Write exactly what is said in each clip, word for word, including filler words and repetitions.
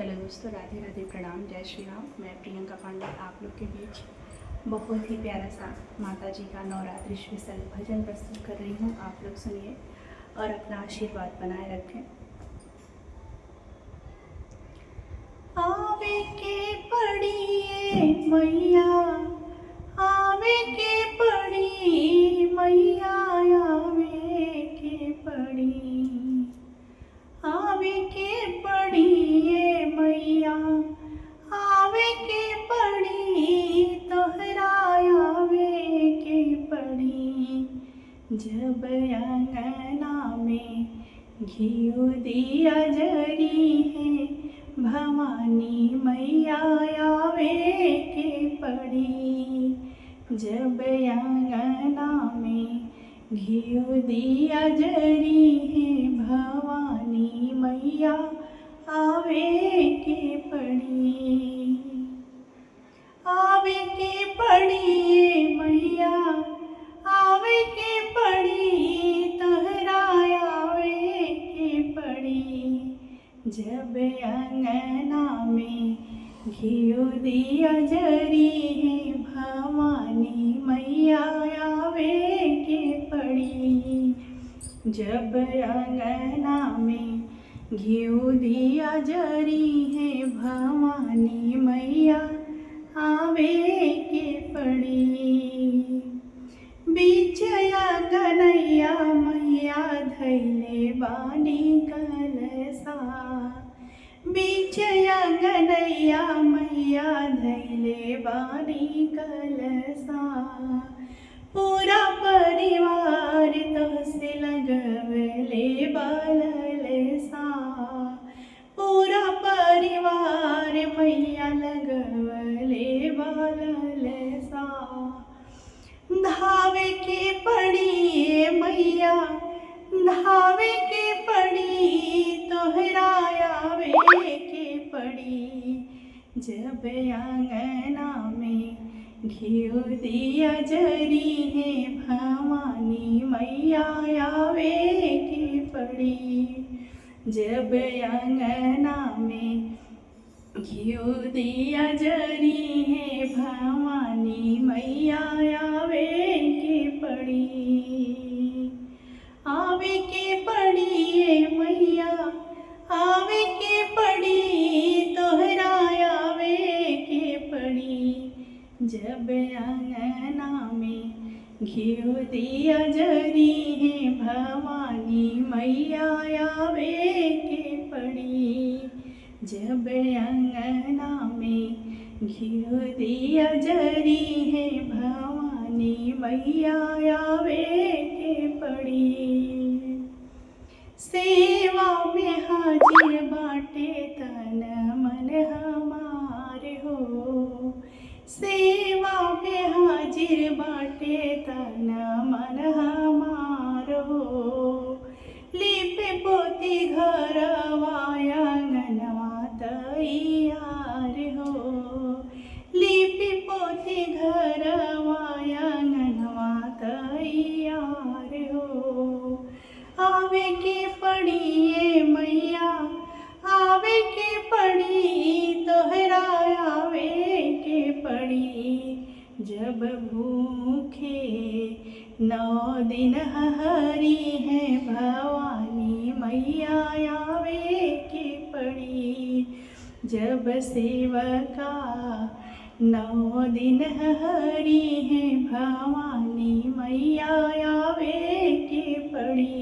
हेलो दोस्तों, राधे राधे, प्रणाम, जय श्री राम। मैं प्रियंका पांडे आप लोग के बीच बहुत ही प्यारा सा माता जी का नवरात्रि स्पेशल भजन प्रस्तुत कर रही हूँ। आप लोग सुनिए और अपना आशीर्वाद बनाए रखें। आवे के पड़ी ए मैया, आवे के पड़ी मैया, आवे के पड़ी, आवे के पड़ी ए मैया, आवे के पड़ी, तोहरा आवे के पड़ी। जब अंगना में घिउ दिया जरी है, भवानी मैया आवे के पड़ी। जब अंगना में घिउ दिया जरी है, भवानी मैया आवे के पड़ी। आवे के पड़ी ए मैया, आवे के पड़ी, तोहरा आवे के पड़ी। जब अंगना में घिउ दिया जरी है, भवानी मैया आवे के पड़ी। जब अंगना में घिउ दिया जरी है, भवानी मैया आवे के पड़ी। बीच अंगनैया मैया धैले बानी कलसा, बीच अंगनैया मैया धैले बानी कलसा। पूरा परिवार तोहसे लगवले बा ललसा, पूरा परिवार मैया लगवले बा ललसा। धावे के पड़ी ए मैया, धावे के पड़ी, तोहरा आवे के पड़ी। जब अंगना में घिउ दिया जरी है, भवानी मैया आवे के पड़ी। जब अंगना में घिउ दिया जरी है, भवानी मैया आवे के पड़ी। आवे के पड़ी ए मैया, आवे के पड़ी, तोहरा आवे के पड़ी। जब अंगना में घिउ दिया जरी है, भवानी मैया आवे के पड़ी। जब अंगना में घिउ दिया जरी है, भवानी मैया आवे के पड़ी। सेवा में हाजिर बाटे तन मन हमार हो, सेवा में हाजिर बाटे तन मन हमार हो। लीपे पोती घरवा अंगनवा तैयार हो, लीपे पोती घरवा अंगनवा तैयार हो। आवे के पड़ी ए मैया, आवे के पड़ी, तोहरा आवे के पड़ी। जब भूखे नौ दिन हरी है, भवानी मैया आवे के पड़ी। जब सेवका नौ दिन हरी है, भवानी मैया आवे के पड़ी।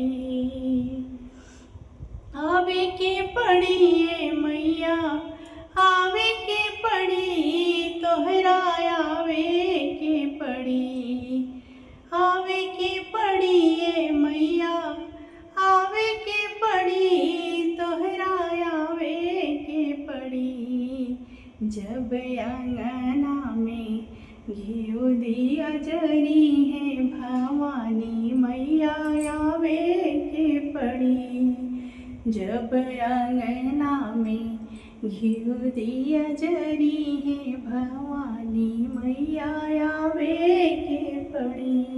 आवे के पड़ी ए मैया, आवे के पड़ी, तोहरा आवे के पड़ी। आवे के पड़ी ए मैया, आवे के पड़ी, तोहरा आवे के पड़ी। जब अंगना में घिउ दिया जरी है, भवानी मैया आवे के पड़ी। जब अंगना में घिउ दिया जरी है, भवानी मैया आवे के पड़ी।